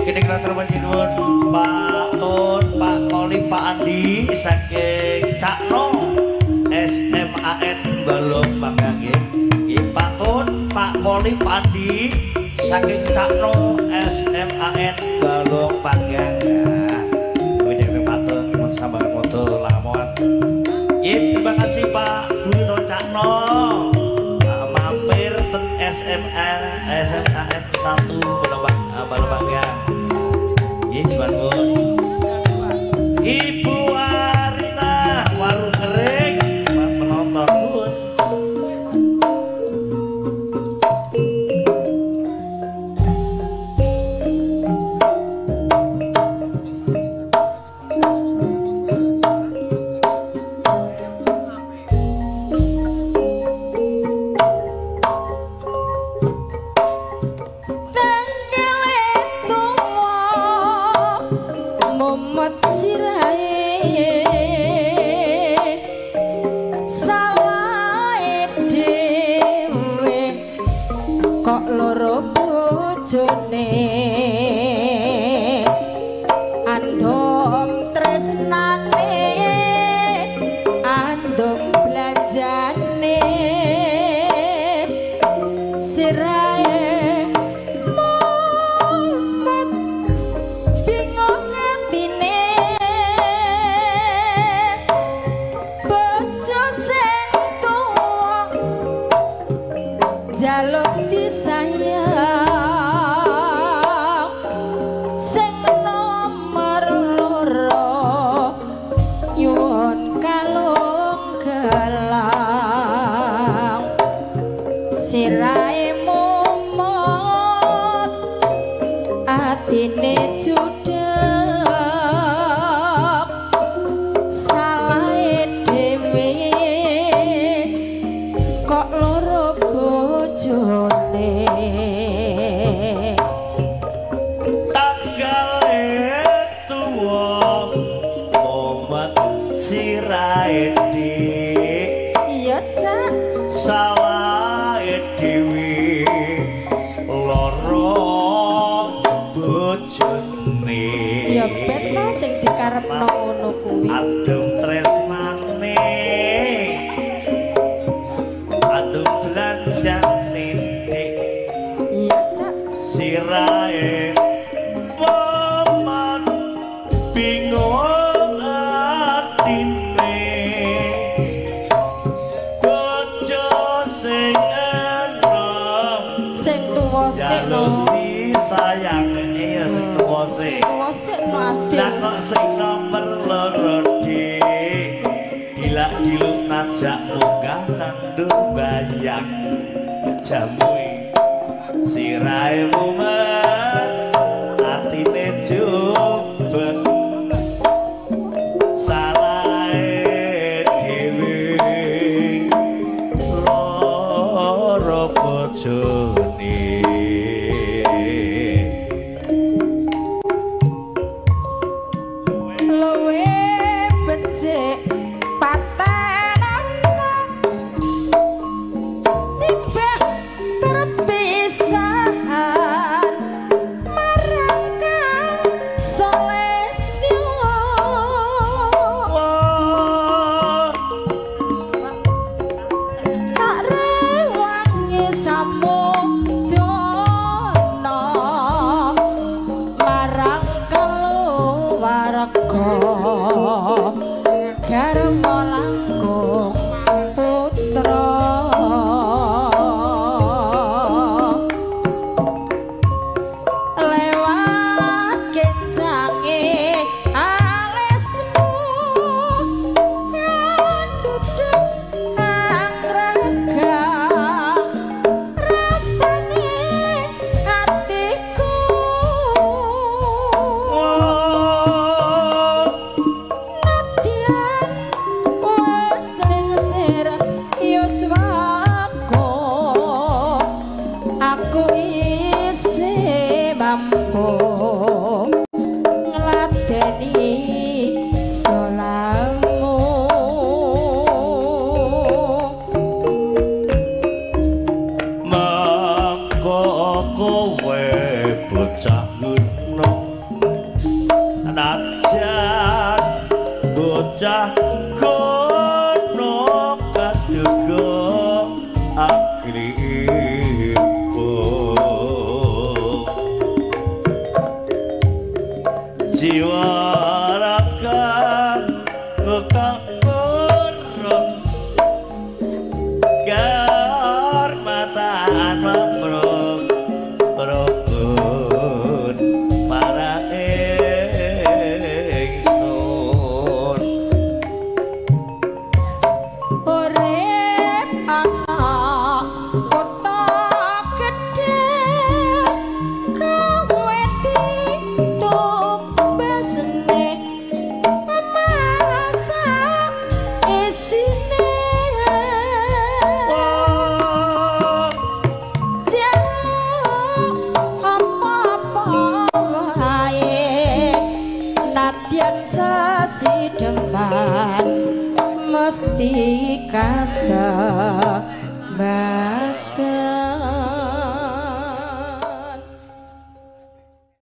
Kini kula nuwun Pak Tun, Pak Koli, Pak Andi saking Cakno SMAN Balong Panggang nggih. Pak Tun, Pak Koli, Pak Andi saking Cakno SMAN Balong Panggang. Nggih, Pak Tun nyuwun sambar foto lamongan. Nggih, terima kasih Pak Guru Cakno. Mampir ten SMAN 1 Balong Panggang. Ibu Arina warung kering penonton pun. Andom tresnane, andom belanjane, sirahe mumet bingung atine, bojo sing tuwa njaluk disayang. Sirahe mumut atine judeg, salahe dhewe kok loro bojone. Tanggale tuwa mumet sirahe dik. Iya, Cak. Salahe dhewe loro bojone. Ya ben to sing dikarepno ngono kuwi. Adem tresnane, adem belanjane dik. Iya, Cak. Sirahe mumet bingung atine, bojo sing enom sing tuwa sik no, disayang. Iya, sing tuwa sik. Sing tuwa sik no adil. Lah kok sing nomor loro dik dilak diluk najak munggah nandur bayang jamuhe sirahe mumet atine jubet, salahe dhewe loro bojone. Luwe becik paten timbang perpisahan marang kang Solestyo. Tak rewangi samudana marang keluarga garma langkung putra. Lewat kencange alismu kanduduk angregang rasane atiku. Nadyan Bocah kono kaduga agripo jiwa raga kekakurung karmatan mamrung prokun para ingsun. Urip ana kutha gedhe kowe ditumbasne masak isine. Apa-apa wae nadyan sesideman mesti kasep.